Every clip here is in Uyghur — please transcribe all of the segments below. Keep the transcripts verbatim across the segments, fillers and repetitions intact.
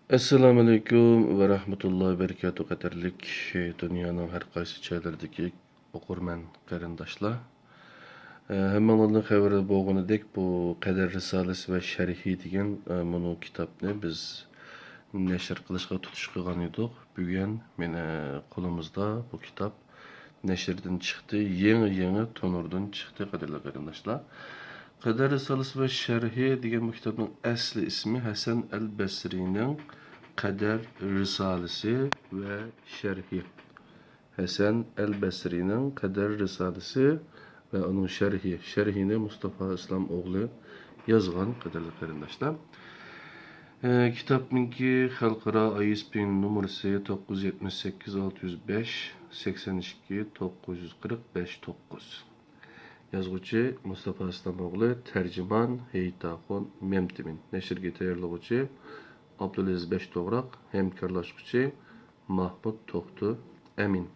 ئەسسالامۇئەلەيكۇم ۋە رەھمەتۇللاھى ۋە بەرىكاتۇھ، قەدىرلىك دۇنيانىڭ ھەر قايسى جايلىرىدىكى ئوقۇرمەن قېرىنداشلار. ئە، ھەممىڭلاردىن خەۋىرى بولغىنىدەك، بۇ قەدەر رىسالىسى ۋە شەرھى دېگەن، ئە، مۇنۇ كىتابنى بىز نەشر قىلىشقا تۇتۇش قىلغان ئىدۇق. بۈگۈن مېنى قولىمىزدا بۇ كىتاب نەشردىن چىقتى، يېڭى-يېڭى تونۇردىن چىقتى، قەدىرلىك قېرىنداشلار. قەدەر رىسالىسى ۋە شەرھى دېگەن بۇ كىتابنىڭ ئەسلى ئىسمى ھەسەن ئەل بەسرىنىڭ قەدەر رىسالىسى ۋە شەرھى. ھەسەن ئەل بەسرىنىڭ قەدەر رىسالىسى ۋە ئۇنىڭ شەرھى. شەرھىنى مۇستافا ئىسلام ئوغلى يازغان، قەدىرلىك قېرىنداشلار. ئە، كىتابنىڭكى خەلقئارا ئاي ئېس بى ئېن نومۇرىسى توققۇز يۈز يەتمىش سەككىز، ئالتە يۈز بەش، سەكسەن ئىككى، توققۇز يۈز قىرىق بەش، توققۇز. يازغۇچى مۇستافا ئىسلام ئوغلى، تەرجىمان ھېيتاخۇن مەمتىمىن، نەشرگە تەييارلىغۇچى ئابدۇلئەزىز بەشتوغراق، ھەمكارلاشقۇچى ماھمۇت توختى ئەمىن.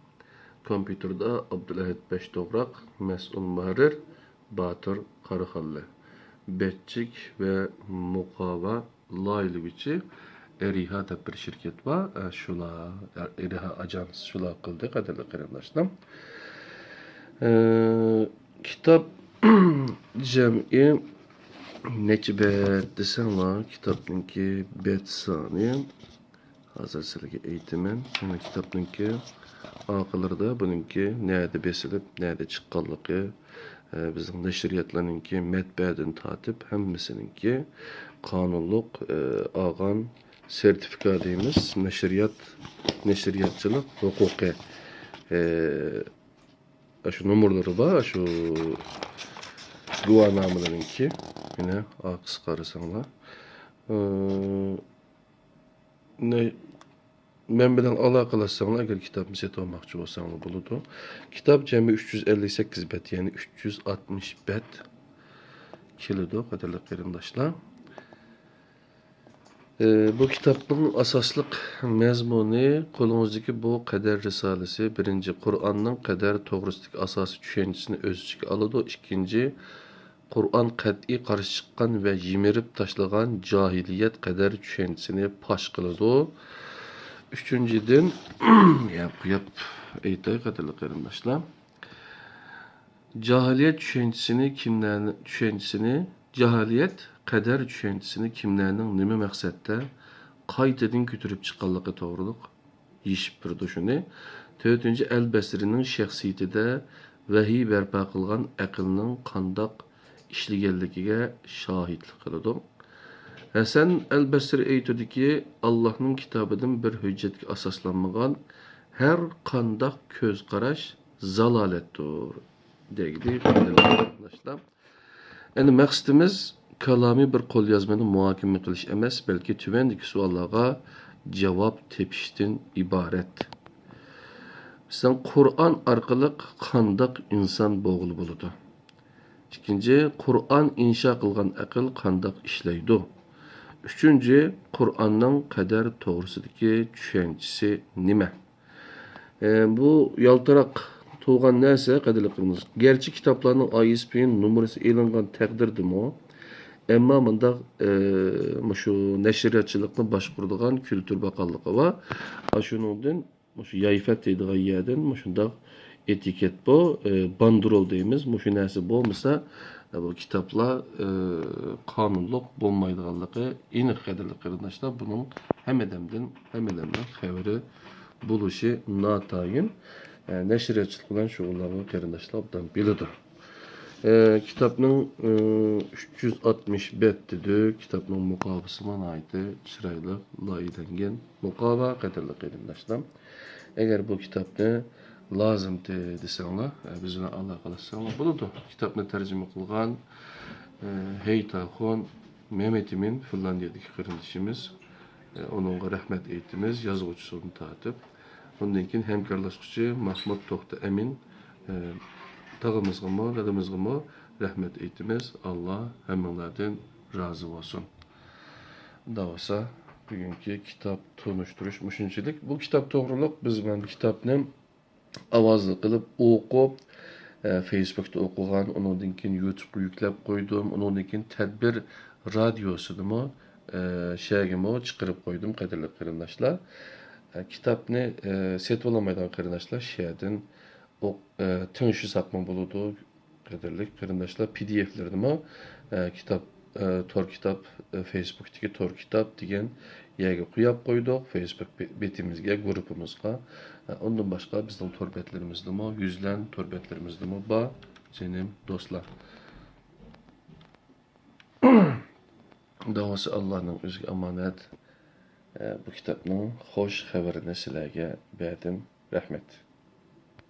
كومپيۇتېردا ئابدۇلئەھەد بەشتوغراق، مەسئۇل مۇھەررىر باتۇر قاراخانلى. بەتچىك ۋە مۇقاۋا لايىھىلىگۈچى ئېرىھا دەپ بىر شىركەت بار. ئە، شۇلار، ئېرىھا ئاژانس شۇلار قىلدى، قەدىرلىك قېرىنداشلار. ئە، كىتاب جەمئىي نەچچە بەت دېسەڭلار، كىتابنىڭكى بەت سانى ھازىر سىلەرگە ئېيتىمەن. مانا كىتابنىڭكى ئارقىلىرىدا بۇنىڭكى نەدە بېسىلىپ، نەدە چىققانلىقى، ئە، بىزنىڭ نەشرىياتلارنىڭكى مەتبەئەدىن تارتىپ ھەممىسىنىڭكى قانۇنلۇق، ئە، ئالغان سېرتىفىكات دەيمىز، نەشرىيات، نەشرىياتچىلىق ھوقۇقى، ئە، ئاشۇ نومۇرلىرى بار، ئاشۇ گۇۋاھنامىلىرىنىڭكى. مانا ئارقىسى قارىساڭلار. ئە، نە-، مەن بىلەن ئالاقىلەشسەڭلار، ئەگەر كىتابنى سېتىۋالماقچى بولساڭلار بولىدۇ. كىتاب جەمئىي ئۈچ يۈز ئەللىك سەككىز بەت، يەنى ئۈچ يۈز ئاتمىش بەت كېلىدۇ، قەدىرلىك قېرىنداشلار. ئى، بۇ كىتابنىڭ ئاساسلىق مەزمۇنى، قولىڭىزدىكى بۇ قەدەر رىسالىسى، بىرىنچى، قۇرئاننىڭ قەدەر توغرىسىدىكى ئاساسىي چۈشەنچىسىنى ئۆز ئىچىگە ئالىدۇ. ئىككىنچى، قۇرئان قەتئىي قارشى چىققان ۋە يىمىرىپ تاشلىغان جاھىلىيەت قەدەر چۈشەنچىسىنى پاش قىلىدۇ. ئۈچىنچىدىن، ياپ، ياپ، ئېيتاي، قەدىرلىك قېرىنداشلار. جاھىلىيەت چۈشەنچىسىنى كىملەرنى، چۈشەنچىسىنى، جاھىلىيەت قەدەر چۈشەنچىسىنى كىملەرنىڭ نېمە مەقسەتتە قايتىدىن كۆتۈرۈپ چىققانلىقى توغرۇلۇق يېشىپ بېرىدۇ شۇنى. تۆتىنچى، ئەل بەسرىنىڭ شەخسىيىتىدە ۋەھىي بەرپا قىلغان ئەقىلنىڭ قانداق ئىشلىگەنلىكىگە شاھىتلىق قىلىدۇ. ھەسەن ئەل بەسرى ئېيتىدۇكى، ئاللاھنىڭ كىتابىدىن بىر ھۆججەتكە ئاساسلانمىغان ھەر قانداق كۆز قاراش زالالەتتۇر، دەيدۇ، قېرىنداشلار. يەنى مەقسىتىمىز كالامىي بىر قوليازمىنى مۇھاكىمە قىلىش ئەمەس، بەلكى تۆۋەندىكى سوئاللارغا جاۋاب تېپىشتىن ئىبارەت. مەسىلەن، قۇرئان ئارقىلىق قانداق ئىنسان بولغىلى بولىدۇ؟ ئىككىنچى، قۇرئان ئىنشا قىلغان ئەقىل قانداق ئىشلەيدۇ؟ ئۈچىنچى، قۇرئاننىڭ قەدەر توغرىسىدىكى چۈشەنچىسى نېمە؟ ئە، بۇ يالتىراق تۇرغان نەرسە، قەدىرلىك قېرىنداش. گەرچە كىتابلارنىڭ ئاي ئېس بى ئېن نومۇرىسى ئېلىنغان تەقدىردىمۇ، ئەمما مۇنداق، ئە، مۇشۇ نەشرىياتچىلىقنى باشقۇرىدىغان كۈلتۈر باققانلىقى بار. ئاشۇنىڭدىن، مۇشۇ يايفەت دەيدىغان يەردىن مۇشۇنداق ئېتىكېت بۇ، ئە، باندېرول دەيمىز. مۇشۇ نەرسە بولمىسا، ئە، بۇ كىتابلار، ئە، قانۇنلۇق بولمايدىغانلىقى ئېنىق، قەدىرلىك قېرىنداشلار. بۇنىڭ ھەممە ئادەمدىن، ھەممە ئادەمنىڭ خەۋىرى بولۇشى ناتايىن، ئە، نەشرىياتچىلىق بىلەن شۇغۇللانغان قېرىنداشلار ئوبدان بىلىدۇ. ئە، كىتابنىڭ، ئە، ئۈچ يۈز ئاتمىش بەت دېدۇق. كىتابنىڭ مۇقاۋىسىمۇ ناھايىتى چىرايلىق، لايىھەلەنگەن مۇقاۋا، قەدىرلىك قېرىنداشلار. ئەگەر بۇ كىتابنى لازىمتى دېسەڭلار، ئە، بىز بىلەن ئالاقىلەشسەڭلار بولىدۇ. كىتابنى تەرجىمە قىلغان، ئە، ھېيتاخۇن مەمەتئىمىن، فىنلاندىيەدىكى قېرىندىشىمىز. ئۇنىڭغا رەھمەت ئېيتىمىز، يازغۇچىسىدىن تارتىپ. ئۇندىن كېيىن ھەمكارلاشقۇچى ماھمۇت توختى ئەمىن، تاغىمىزغىمۇ، دادىمىزغىمۇ رەھمەت ئېيتىمىز. ئاللا ھەممىڭلاردىن رازى بولسۇن. ئۇنداق بولسا، بۈگۈنكى كىتاب تونۇشتۇرۇش مۇشۇنچىلىك. بۇ كىتاب توغرۇلۇق بىز مانا بۇ كىتابنى ئاۋازلىق قىلىپ ئوقۇپ، ئە، فېيسبۇكتا ئوقۇغان، ئۇنىڭدىن كېيىن يۇتۇبقا يۈكلەپ قويدۇم، ئۇنىڭدىن كېيىن تەدبىر رادىيوسىدىمۇ ئە، شەگىمۇ چىقىرىپ قويدۇم، قەدىرلىك قېرىنداشلار. ئە، كىتابنى، ئە، سېتىۋالالمايدىغان قېرىنداشلار شەدىن ئوق-، ئە، تىڭشىساقمۇ بولىدۇ، قەدىرلىك قېرىنداشلار. پى دى ئېفلىرىنىمۇ، ئە، كىتاب، ئە، تور كىتاب، ئە، فېيسبۇكتىكى تور كىتاب دېگەن يەرگە قويۇپ قويدۇق، فېيسبۇك بې-، بېتىمىزگە، گۇرۇپپىمىزغا. ئە، ئۇندىن باشقا بىزنىڭ تور بەتلىرىمىزدىمۇ، يۈزلەن تور بەتلىرىمىزدىمۇ بار، جېنىم دوستلار. داۋاسى ئاللانىڭ ئۆزىگە ئامانەت. ئە، بۇ كىتابنىڭ خوش خەۋىرىنى سىلەرگە بەردىم. رەھمەت.